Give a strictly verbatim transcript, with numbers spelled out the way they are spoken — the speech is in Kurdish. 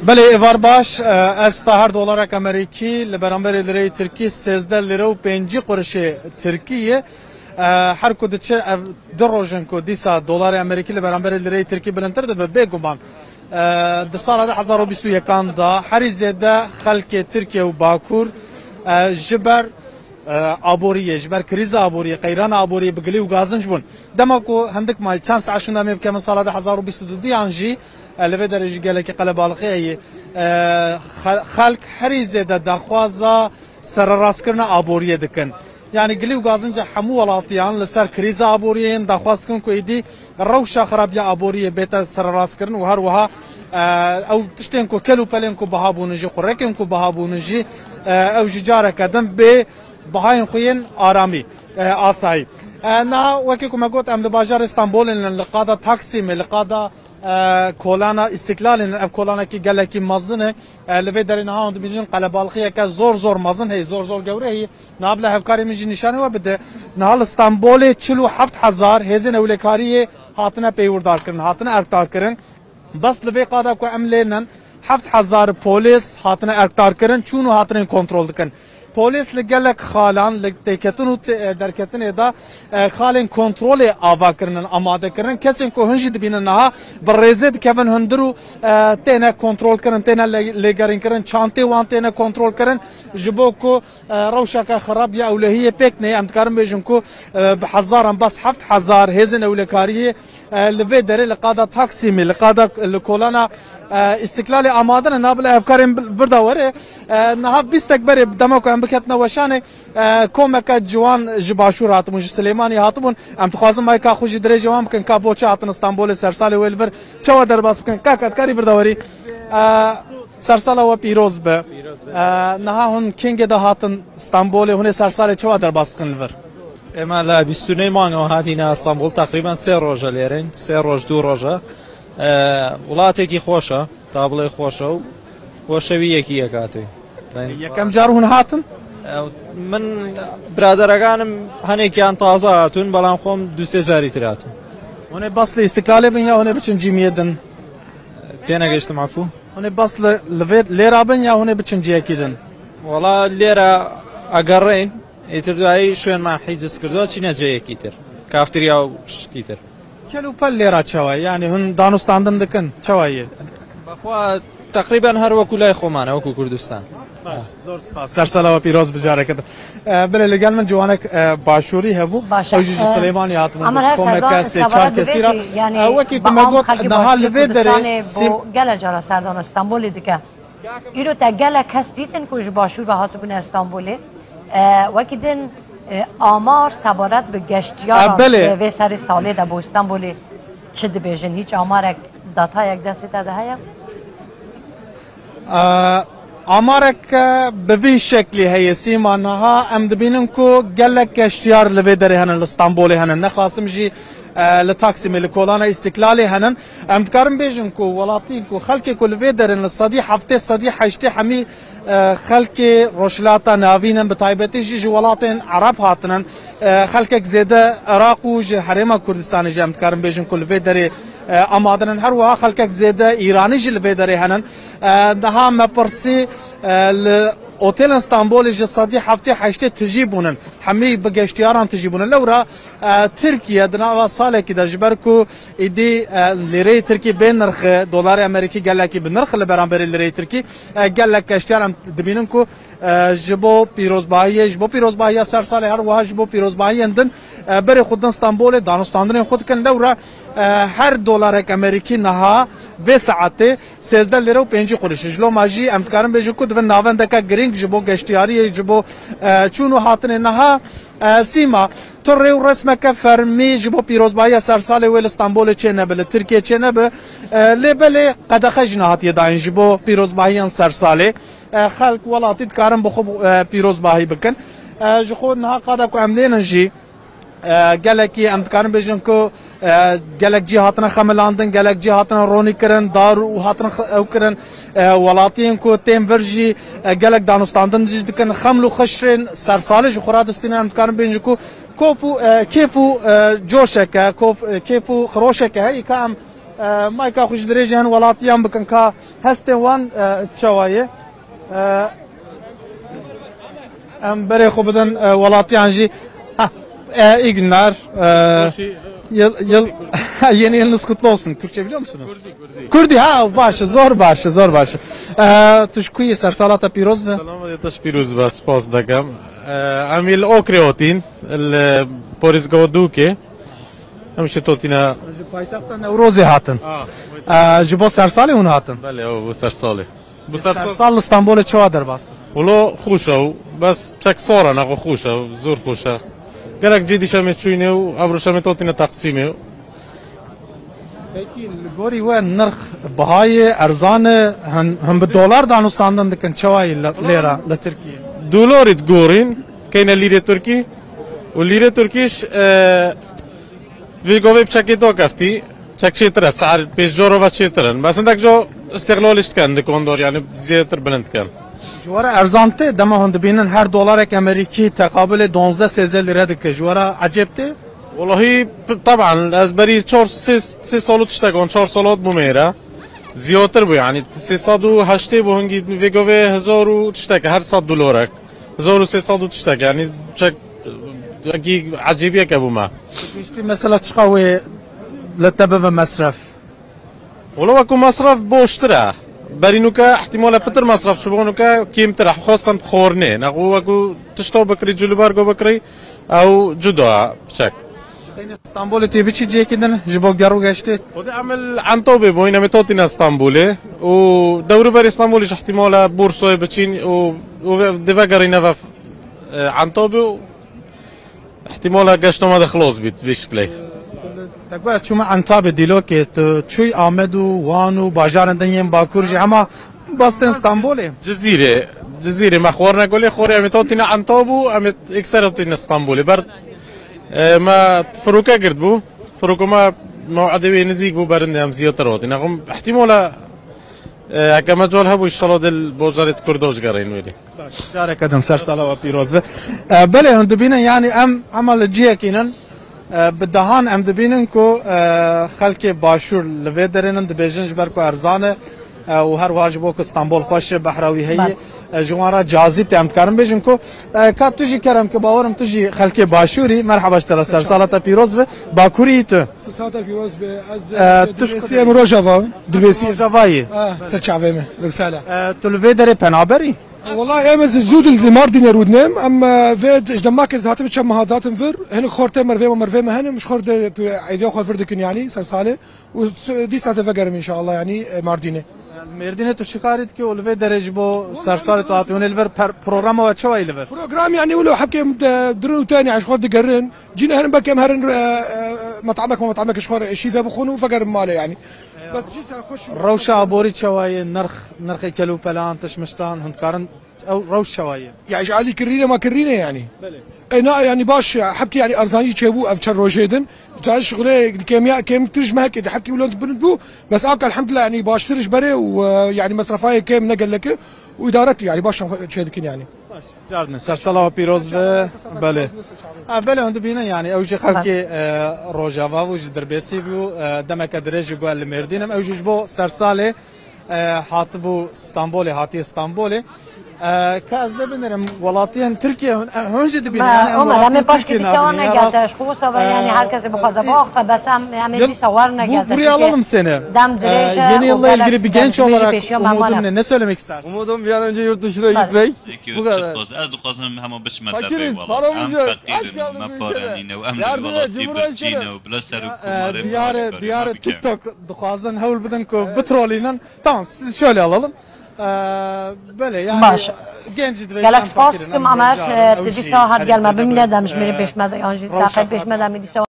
Belê, êvar baş, e, ez ta her dolarek Amerîkî li beramberê lireyê Tirkî sêzdeh lire û pêncî qurişê Tirkî ye. E, her ku diçe ev du roj in ku dîsa dolarê Amerîkî li beramberê lireyê Tirkî bilindtir dibe, bêguman. E, di sala du hezar û bîst û yekan de herî zêde xelkê Tirkiye û Bakur, e, ji ber e, aboriyê, ji ber krîza aboriyê, qeyrana aboriyê bi gilî û gazinc bûn. Dema ku hindik may çend saet şûnda em ê bikevin sala du hezar û bîst û du yan jî, e, li vê derê jî gelekî qelebalixî heye. E, xe-, xelk herî zêde daxwaza sererastkirina aboriyê dikin. Yanî gilî û gazinca hemû welatiyan li ser krîza aboriyê yên daxwaz dikin ku êdî rewşa xirab ya aboriyê bête sererastkirin û her wiha, e, ew tiştên ku kel û pelên ku biha bûnin jî, xurekên ku biha bûnin jî, e, ew jî careke din bê bihayên xwe yên aramî, e, asayî. E, niha wekî ku me got, em li bajarê Stenbolê ne, li qada Taksîmê, li qada, e, kolana Îstiklalê ne, ev kolanekî gelekî mezin e. E, li vê derê niha hûn dibînin qelebalixiyeke zor zor mezin heye, zor zor gewre heye. Niha bila hevkarê min jî nîşanî we bide. Niha li Stenbolê çil û heft hezar hêzên ewlekariyê hatine peywirdarkirin, hatine erkdarkirin. Bes li vê qada ku em lê nin, heft hezar polîs hatine erkdarkirin, çûn û hatinên kontrol dikin. Polîs li gelek xalan, li têketin û te-, derketinê de, e, xalên kontrolê ava kirinin, amade kirinin. Kesên ku hûn jî dibînin niha bi rêzê dikevin hundir û, e, têne kontrol kirin, têne lê-, lêgerîn kirin, çantê wan têne kontrol kirin. Ji bo ku, e, rewşeke xirab ya ewlehiyê pêk neyê, em dikarin bêjin ku, e, bi hezaran, bes heft hezar hêzên ewlekariyê, e, li vê derê, li qada Taksîmê, li qada, li kolana, e, Îstiklalê amade ne, nabile hevkarên bi-, birda were. E, niha bîstek berê dema ku em biketina weşanê, e, komeke ciwan ji Başûr hatibûn, ji Silêmaniyê hatibûn. Em dixwazin mayka xwe jî dirêjê wan bikin, ka bo çi hatin Stenbolê, sersalê wê li vir çawa derbas bikin. Kaka, dikarî birda werî? E, Sersala we pîroz be. Pîroz be. E, niha hûn kengê de hatin Stenbolê, hûn ê sersalê çawa derbas bikin li vir? ئێمە لە بیست و نۆی مانگەوە هاتینە ئەستەنبوڵ، تەقریبەن سێ ڕۆژە لێرەین، سێ ڕۆژ، دوو ڕۆژە. ئە، وڵاتێکی خۆشە، تا بڵێ خۆشە و بۆ شەوی یەکی یەک هاتووین. Yekem car hûn hatin? ئە، من، برادەرەکانم هەنێکیان تازە هاتوون، بەڵام خۆم دوو سێ جاری تر هاتووم. Hûn ê bas li Îstiklalê bin ya hûn ê biçin cîmiyê din? تێنەگەشتم، عەفوو. Hûn ê bas li, li vê, lêra bin ya hûn ê biçin ciyekî din? وەڵا لێرە ئەگەڕێین، ئیتر دوایی شوێنمان حیجز کردووە، چینە جێیەکی تر، کافتریا و شتی تر. Kel û pel lêra çawa ye? Yanî hûn danûstandin dikin, çawa ye? بەخوا تەقریبەن هەر وەکو لای خۆمانە، وەکو کوردستان. Baş, zor spas. Sersala we pîroz bi careke din. E, belê, li gel min ciwanek, e, başûrî hebû. Baş e. Ew jî ji E, Silêmaniyê hatibûn. Amir her komeke sê çar kesî re. E, wekî ku me got, niha li vê derê Sîm- Gele cara serdana Stenbolê dike. Îro te gelek kes dîtin ku ji başûr ve hatibûne Stenbolê. E, wekî din, e, amar sebaret bi geştiyaran, e, belê, vê serê salê de bo Stenbolê çi dibêjin? Hiç amarek, datayek destê te de heye? E, amarek, e, bi vî şeklî heye, Sîma. Niha em dibînin ku gelek geştiyar li vê derê henin, li Stenbolê henin. Nexasim jî, e, li Taksîmê, li kolana Îstiklalê henin. Em dikarin bêjin ku welatî ku xelkê ku li vê derin li sedî heftê, sedî heştê hemî, e, xelkê Rojhilata Navîn in, bi taybetî jî ji welatên Ereb hatinin. E, xelkek zêde Iraq û ji Herêma Kurdistanê jî em dikarin bêjin ku li vê derê, e, amadin in. Her wiha xelkek zêde Îranî jî li vê derê henin. E, niha me pirsî, e, li otêlên Stenbolê ji sedî heftê heştê tijî bûnin. Hemî bi geştiyaran tijî bûnin. Lewra, e, Tirkiye di nava salekî de, ji ber ku îdî, e, lîreyê Tirkî bê nirx e, dolarê Amerîkî gelekî bi nirx e li beramberî lîreyê Tirkî, e, gelek geştiyar em dibînin ku, e, ji bo pîrozbahiyê, ji bo pîrozbahiya ser salê, her wiha ji bo pîrozbahiyên din, e, berê xwe din Stenbolê, danûstandinên xwe dikin. Lewra, e, her dolarek Amerîkî niha vê saetê sêzdeh lîre û pêncî qurîş. Ji loma jî em dikarin bêjin ku divin navendeke girîng ji bo geştiyariyê, ji bo, e, çûn û hatinê. Niha, e, Sîma, tu rê û resmeke fermî ji bo pîrozbahiya sersalê wê li Stenbolê çênebe, li Tirkiyê çênebe, e, lê belê qedexe jî nehatiye dayîn ji bo pîrozbahiyên sersalê. E, xelk, welatî dikarin bi xwe, e, pîrozbahî bikin. E, ji xwe niha qada ku em lê nin jî, E, gelekî em dikarin bêjin ku, e, gelek cî hatine xemilandin, gelek cî hatine ronî kirin, dar û hatine xe-, ew kirin. E, welatiyên ku tên vir jî, e, gelek danûstandin jî dikin. Xeml û xişrên sersalê ji xwe radistînin, em dikarin bêjin ku kof û, e, kêf û, e, coşeke, kof, e, kêf û xiroşeke heye ka em E, mayka xwe ji dirêjê hin welatiyan bikin ka hestên wan, e, çawa ye. E, em berê xwe bidin, e, welatiyan jî. Ha, e, iyi günler. E, yıl, yıl, yeni yılınız kutlu olsun. Türkçe biliyor musunuz? Kurdi, ha, baş e, zor baş e, zor baş e. E, tu ji ku yî, sersalata pîroz be. Selam, te ji pîroz be, spas dekem. E, em ê li Okrê hotîn, li Porizgo Dûkê. Em ji totîna. Ji paytexta Newrozê hatin. Ah, e, ji bo sersalê hûn hatin? Belê, ew bo sersalê. Bu sersal. Sersal li Stenbolê çawa derbas? Wilo xweş e, bes çek sor e, nexwe xweş e, zor xweş e. Gelek cî dîşemê çûyne û ev rojemê totîne Teqsîmê. Pekî li gorî we nirx bihayê erzan e, hin, hin bi dolar danûstandin dikin, çawa yî li, lêra li Tirkiyê? Dolarî digorîn, keyne lîrê Tirkî û lîrê Tirkî jî, e, Vê govê bi çekê do keftî, çek çêtir e, ser pêş coro ve çêtir in. Bes hindek co îstîqlalî dikin, dikondor, yani zêdetir bilind dikin. Ji we re erzan tê, dema hûn dibînin her dolarek Amerîkî teqabilê donzdeh sêzdeh lîre dike. Ji we re ecêb tê? Welahî, p-, teban, ez berî çar, sê, sê sal û tiştek, on çar sal hat bûme êre. Zêdetir bû, yani sê sed û heştê bû, hingî vê govê hezar û tiştek, her sed dolarek. Hezar û sê sed û tiştek, yani çek, wekî ecêbiyeke bû me. Giştî mesela çiqa wê li te bibe mesref? Wala wekû mesref boştir e. Berî nûke ihtimale pitir mesref çûbû, nûke kêmtir e. Xwestin xornê. Nexwe wekû tişta bikirî, cûlîbergo bikirî, ew cuda e, piçek. Ji xeynê Stenbolê tê biçî cihekî din ji bo ger û geştê? Xwedê em li Entobê bûyn, em ê totîne Stenbolê. Û dewrûberê Stenbolê jî ihtimale Bursoyê biçîn û, û ve-, dê vegerîne ve, e, Entobê û ihtimale geşta me de xilas bît vê şiklê. Te got ez çûme Entabê Dîlokê, tu çûyî Amed û Wan û bajarên din yên Bakur jî hema bas tên Stenbolê? Cizîrê, Cizîrê me xwarine golê xorê em ê totîne Entab û em ê ekser totîne Stenbolê. Ber, e, me firoke girt bû. Firoko me mew'edê wê nizîk bû, berindê em zêdetir hatîne. Xwe ihtimale, e, heke mecal hebû, înşallah dê li bajarê Kurda jî gerîn wêlê. Baş, careke din ser sala we pîroz be. E, belê hûn dibînin, yani em hema li cihekî nin, e, bi dehan em dibînin ku, e, xelkê başûr li vê derê nin, dibêjin ji ber ku erzan e, e, û her wiha ji bo ku Stenbol xweş e, behra wî heye, Bel. e, ji wan re cazîb tê, em dikarin bêjin ku, e, ka tu jî kerem ki bawerim tu jî xelkê başûrî, merheba ji te re, ser sala te pîroz be, bakurî tu. Sisata pîroz be, ez, E, e, tu ji Dirbêsiyê em Rojava, Dirbêsiyê. Rojavayê. Ah, ser çavê me, Lewsala. E, tu li vê derê penaberî? Wala em ez zû dil li Mardinê rûdinem, em, e, vê ji demakê ez hatim çem meha zatim vir, hinek xortê mervê me, mervê me henim, ji xor de, êdiya xwe vir dikin yani, ser salê. Û s-, dîsa ez ê vegerim înşallah, yanî, e, Mardînê. Mêrdînê tu şikarî dikî û li vê derê ji bo sersalê tu hatî hûn ê li vir per-, programa we çawa yî li vir? Program, yanî, wilo hepkê, e, dirin û tenê ji xwe digerin. Cîne herin belkê em herin, e, e, met'amek, met'amek ji xwe şîve bixwin û vegerin malê, yanî. Bes cî ser xweş. Rewşa aborî çawa ye? Nirx, nirxê kelûpelan, tişmiştan, hûn dikarin Ew rewş çawa ye? Ya ji alî kirîne ma kirîne yanî. Belê. E, na, yanî baş, ya, hepkî yanî erzanî çêbû ev çend rojê din. Ca şixulê kêmiya, kêmtir ji me heke de hepkî wilo bilind bû. Bes aka elhamdulillah yanî baştir ji berê û, e, yanî mesrefayê kêm ne gelek e û îdaret yanî baş çê dikin yanî. Baş. Cardin, ser sala we pîroz be. Belê. Ha, belê hûn dibînin yanî ew jî xelkê, e, Rojava bû, ji Dirbêsî bû, e, demeke dirêj jî got li Mêrdîn im. Ew jî ji bo sersalê E, hatibû Stenbolê, hatiye Stenbolê. E, ka ez de binêrim, welatiyên Tirkiye hûn, e, hûn jî dibînin, Me, yani, em Omer, em ê welatiyên paşkî Tirkiye dîsa wan nabînin, ya negerte, Rast. Ji xwe wisa ve, yani, E, her kesê bi xwe e, zeva, xwe bes em, em ê yıl, dîsa war bu negerte, buraya çünkü alalım seni. Dem E, dirêj e yeni û yılla gelek ilgili bir genç olarak pêşiya me umudun mane. ne? Ne söylemek istersin? Umudum bir an önce yurt dışına Bak. gitmek. Peki, Bu kadar. Çok fazla. Ez dixwazim hema biçime Fakiriz, derê welat. paramız Em yok, aç feqîr in, kaldık me ülkede. pare nîne û em li Yardım et, welatî Cumhurbaşkanı. birçî ne û bila ser û Ya, e, komarê diyarê, xwe diyarê diyarê TikTok dixwazin hewl bidin ku bitrolînin. Tamam, sizi şöyle alalım. E, böyle yani Baş. genci dirêj Gelek em spas fakirin, dikim, em Amer, genci e, alim, tu ew jî dîsa her herî gel me zêde bimîne, bi, dem ji mêrê e, pêş me de, yan jî rewşa taqet pêş me de, xwe. em ê dîsa